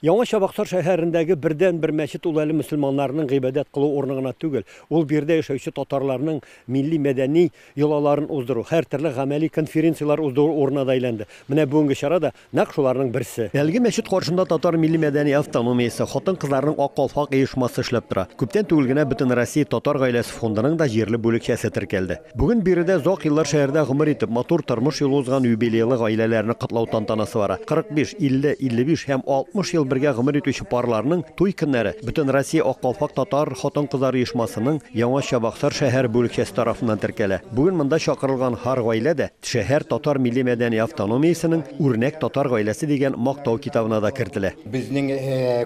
Яңа Чабаксар шәһәрендәге бердәнбер мәчет ул әле мөселманнарның гыйбадәт кылу урыны гына түгел. Ул биредә яшәүче татарларның милли-мәдәни йолаларын уздыру, һәртөрле гамәли конференцияләр уздыру урынына да әйләнде. Менә бүгенге чара да нәкъ шуларның берсе. Әлеге мәчет каршында татар милли-мәдәни автономиясе, хатын-кызларның Ак калфак оешмасы эшләп тора. Күптән түгел генә Бөтенроссия татар гаиләсе фондының да җирле бүлекчәсе теркәлде. Бүген биредә озак еллар шәһәрдә гомер итеп, матур тормыш юлы узган юбилейлы гаиләләрне котлау тантанасы бара. 45, 50, 55 һәм 60 ел бергә гомер итүче парларның туй көннәре Бөтенроссия Ак калфак татар хатын-кызлар оешмасының Яңа Чабаксар шәһәр бүлекчәсе тарафыннан теркәлә. Бүген монда чакырылган һәр гаилә дә шәһәр татар милли-мәдәни автономиясенең Үрнәк татар гаиләсе дигән Мактау китабына да кертелә. Безнең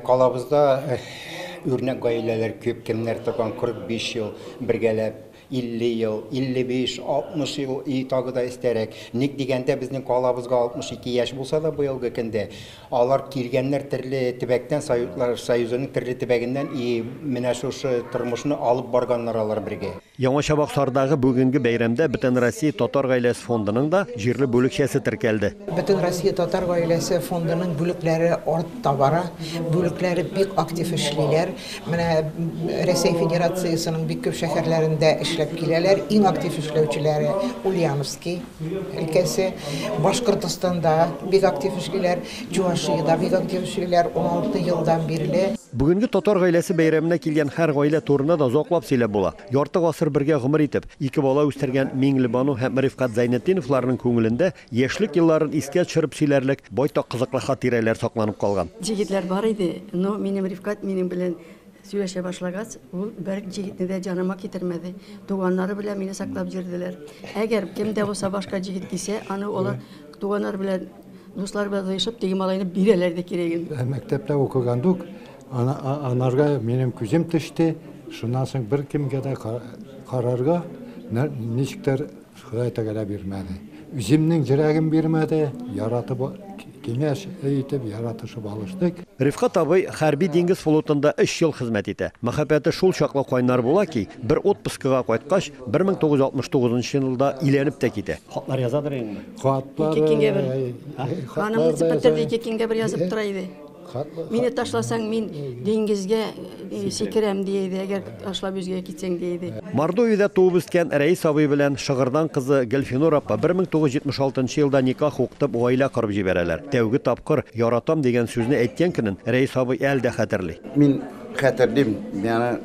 калабызда үрнәк гаиләләр күп, кемнәр торган 45 ел бергәләп. 50 ел, 55, 60 ел и тагы да өстәрәк. Ник дигәндә, безнең калабызга 62 яшь булса да быелгы көндә, алар килгәннәр төрле төбәктән, Советлар Союзының төрле төбәгеннән и менә шушы тормышны алып барганнар алар бергә. Яңа Чабаксардагы бүгенге бәйрәмдә Бөтенроссия татар гаиләсе фондының да җирле бүлекчәсе теркәлде. Бөтенроссия татар гаиләсе фондының бүлекләре арта бара. Бүлекләре бик актив эшлиләр. Менә Рәсәй Федерациясенең бик күп шәһәрләрендә эшләп киләләр. Иң актив эшләүчеләре Ульяновский өлкәсе, Башкортостанда бик актив эшлиләр, Чувашиядә бик актив эшлиләр 16 елдан бирле. Бүгенге татар гаиләсе бәйрәменә килгән һәр гаилә турында да озаклап сөйләп була. Ярты гасыр бергә гомер итеп, ике бала үстергән Миңлебану һәм Рифкать Зәйнетдиновларның күңелендә Яшьлек елларын искә төшереп сөйләрлек байтак кызыклы хатирәләр сакланып калган. Җегетләр бар иде, но минем Рифкать минем белән сөйләшә башлагач, ул бер җегетне дә җаныма китермәде. Туганнары белән мине саклап йөрделәр. Әгәр кем дә булса башка җегет килсә, аны алар туганнар белән, дуслар белән җыешып, теге малайны бирәләр иде кирәген. Мәктәптә укыганда ук анарга минем күзем төште. Шуннан соң беркемгә дә карарга ничектер Ходай Тәгалә бирмәде. Үземнең йөрәгем бирмәде, яратып, киңәш итеп, яратышып алыштык. Рифкать абый хәрби диңгез флотында өч ел хезмәт итә. Мәхәббәте шул чаклы кайнар була ки, бер отпускыга кайткач, 1969 елда өйләнеп тә китә. Хатлар язадыр инде? Хатлар, Ике көнгә бер. Ханым бетерде, ике көнгә бер язып тора иде. Мине ташласаң, мин диңгезгә сикерәм, ди иде, әгәр ташлап үзгә китсәң, ди иде. Мордовиядә туып үскән Рәис абый белән Шыгырдан кызы Гөлфинур апа 1976 елда никах укытып гаилә корып җибәрәләр. Тәүге тапкыр яратам дигән сүзне әйткән көнен Рәис абый әле дә хәтерли. Мин хәтерлим, мин аны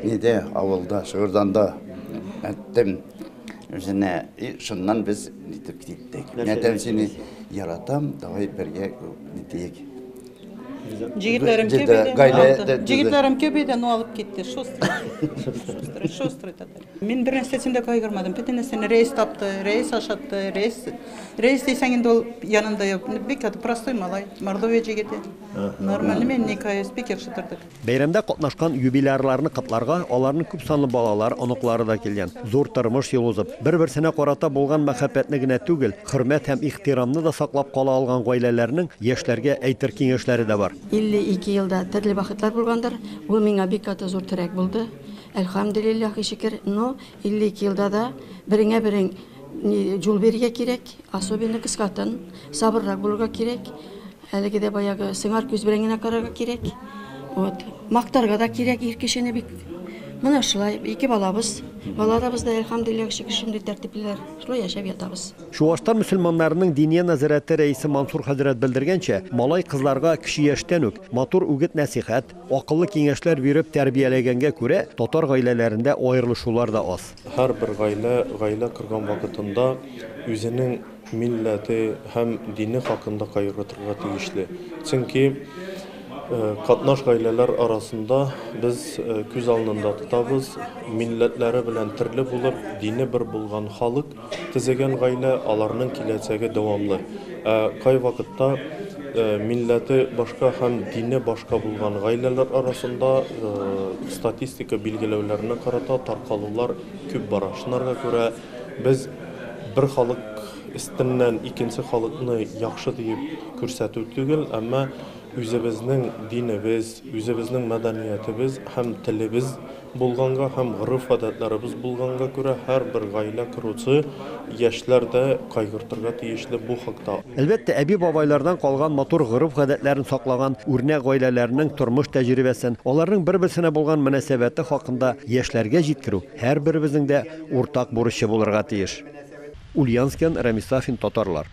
нидә, авылда, Шыгырданда әйттем. Үзенә, и шуннан без нитеп киттек. Мин әйтәм, сине яратам, давай бергә нитик. Җегетләрем күп иде. Җегетләрем күп иде, но алып китте. Шустрый. Шустрый, шустрый татар. Мин бер нәрсәсен дә кайгырмадым. Бөтен нәрсәне рәис тапты, рәис ашатты, рәис. Рәис дисәң инде ул янында юк. Бик простой малай, Мордовия җегете. Нормальный, мин не каюсь, бик яхшы тордык. Бәйрәмдә катнашкан юбилярларны котларга аларның күпсанлы балалар, оныклары да килгән. Зур тормыш юлы узып, бер-берсенә карата булган мәхәббәтне генә түгел, хөрмәт һәм ихтирамны да саклап кала алган гаиләләрнең яшьләргә әйтер киңәшләре дә бар. 52 елда төрле вакытлар булгандыр, ул миңа бик каты зур терәк булды. Әлхәмдүлилләһи шөкер, но 52 елда да береңә берең юл бирергә кирәк, особенно кыз хатын, сабыррак булырга кирәк. Әлеге дә баягы сыңар күз белән генә карарга кирәк. Вот. Мактарга да кирәк ир кешене бик. Менә шулай, ике балабыз. Балаларыбыз да, әлхәмдүлилләһ, шөкер, шундый тәртиплеләр. Шулай яшәп ятабыз. Чуашстан мөселманнарының Диния нәзарәте рәисе Мансур хәзрәт белдергәнчә, малай-кызларга кече яшьтән үк матур үгет-нәсыйхәт, акыллы киңәшләр биреп тәрбияләгәнгә күрә, татар гаиләләрендә аерылышулар да аз. Һәрбер гаилә гаилә корган вакытында үзенең милләте һәм дине хакында кайгыртырга тиешле. Чөнки катнаш гаиләләр арасында без күз алдында тотабыз, милләтләре белән төрле булып, дине бер булган халык төзегән гаилә, аларның киләчәге дәвамлы. Ә кайвакытта милләте башка һәм дине башка булган гаиләләр арасында статистика билгеләүләренә карата таркалулар күп бара. Шунарга күрә Без бер халык өстеннән икенче халыкны яхшы диеп күрсәтү түгел, әмма Үзебезнең динебез, үзебезнең мәдәниятебез һәм телебез булганга һәм гореф-гадәтләребез булганга күрә һәрбер гаилә коручы яшьләр дә кайгыртырга тиешле бу хакта. Әлбәттә, әби-бабайлардан калган матур гореф-гадәтләрен саклаган үрнәк гаиләләрнең тормыш тәҗрибәсен, аларның бер-берсенә булган мөнәсәбәте хакында яшьләргә җиткерү һәрберебезнең дә уртак бурычы булырга тиеш. Ульяновскидан Рәмис Сафин, Татарлар.